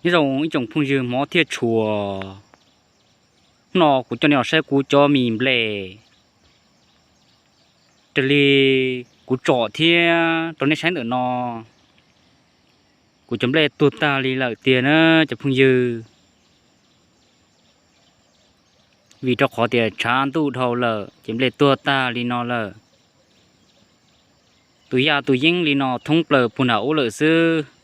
Nyob zoo ib tsoom phooj ywg hmov thiab tshua, hnub no kuv coj nej los saib kuv cov mis nplej. Raws li kuv tsom thiab rau nej saib ntawm no, kuv cov nplej tuag tag li lawm tiag na cov phooj ywg. Vim rau qhov tias tshav ntuj dhau lawm ces nplej tuag tag li no lawm. Tus yaj tus yeeb li no thoob plaws puag nram ub lawm xwb.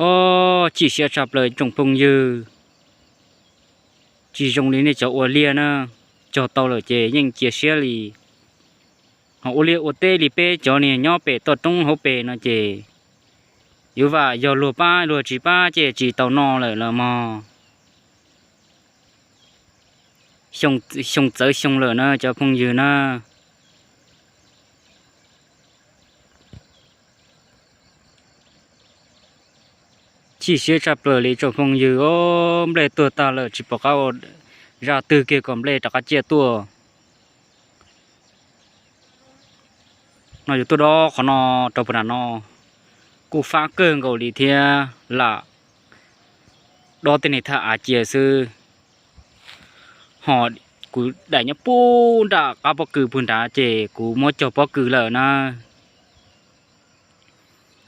Os, chim siab tshaj plaws tsoom phooj ywg. Tsis zoo li nej cov ua liaj na, cog tau lawm ces yeej cia siab li. Ho ua liaj ua teb li peb cov niag nyob pem toj roob hauv pes no ces yuav vam yog luag pab, luag tsis pab ces tsis tau noj lawm los mog. Xyoo txawv xyoo lawm na cov phooj ywg na. Chim siab tshaj plaws li tsoom phooj ywg, nplej tuag tag lawm tsis pom qab ua zaj twg kiag kom nplej rov qab ciaj tuaj. No yuav tuaj dob qhov no rau puag nram no kuj fab kawg nkaus li thiab, lam dob tej niag thaj av cia xwb. Ho kuv daim nyob puag nram qab pob kws puag nrad ces kuv muab cog pob kws lawm na.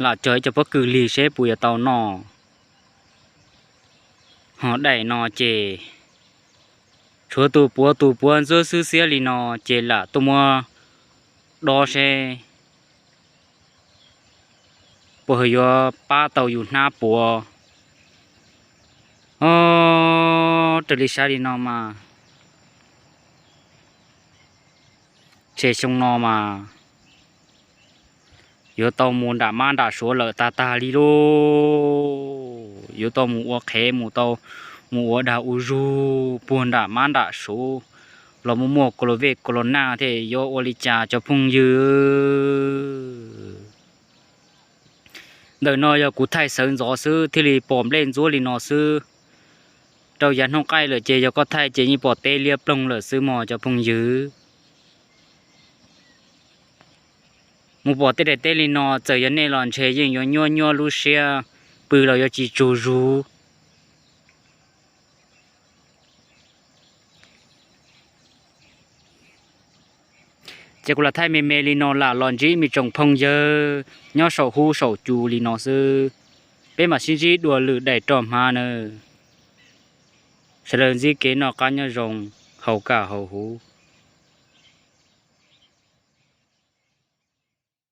Lam cog ib co pob kws lig seb puas yuav tau noj. Ho daim no ces tshuav tus puav tus puav ntxuab xwb xiab li no ces lam tuaj muab dob seb puas yuav pab tau yus hnab puav. Os, raws li saib li no mas tshe xyoo no mas yuav tau mus nram mab nram suav lawm tag tag li lauj. Yuav tau mus ua qhev, mus tau mus ua dag ua zug puag nram mab nram suav los muaj muaj kos los vej kos los nag thiab yuav ua li cas cov phooj ywg. Ntawm no yog kuv thaij sawv ntxov xwb thiaj li pom nplej ntxuab li no xwb. Rau yav hnub qaij lawm ces yog koj thaij ces yeej pom teb liab ploog lawm xwb mog cov phooj ywg. Mus pom tej daim teb li no txawm yog nej los ntshe yeej yuav nyuaj nyuaj lub siab, pw los yuav tsis tsug zug. Ces kuv lam thaij me me li no lam los ntsib me tsoom phooj ywg nyob saum huab saum cua li no xwb. Peb mam sib ntsib dua lwm daim roj hmab nawb. Sawv daws ntsib kev noj qab nyob zoo, haus kaj haus huv.